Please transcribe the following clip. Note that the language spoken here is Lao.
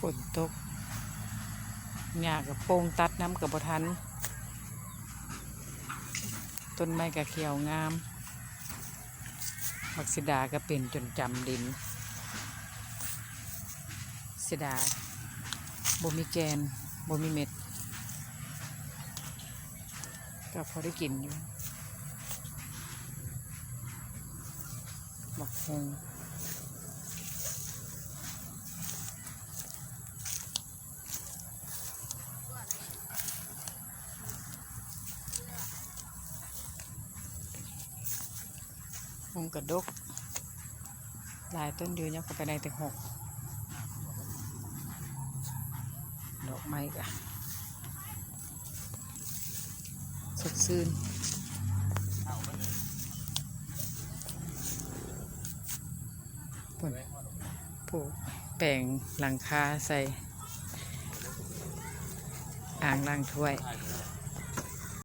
ຝົນຕົກ ຫຍ້າກໍໂປ່ງ ຕັດນຳກໍບໍ່ທັນ. ຕົ້ນໄມ້ກໍຂຽວງາມ. ບັກເສດາກໍເປັນຈົນຈຳດິນ. ເສດາບໍ່ມີແກ່ນ ບໍ່ມີເມັດ ກໍພໍໄດ້ກິນຢູ່. ບັກຫຸ່ງ ຫົງກະດົກ ຫຼາຍຕົ້ນຢູ່ ຍັບເຂົ້າໄປໄດ້ແຕ່ຫົກ. ດອກໄມ້ກະສົດຊື່ນ. ພຸ້ນ ຜູ້ແປງຫຼັງຄາໃສ່ອ່າງລ້າງຖ້ວຍ.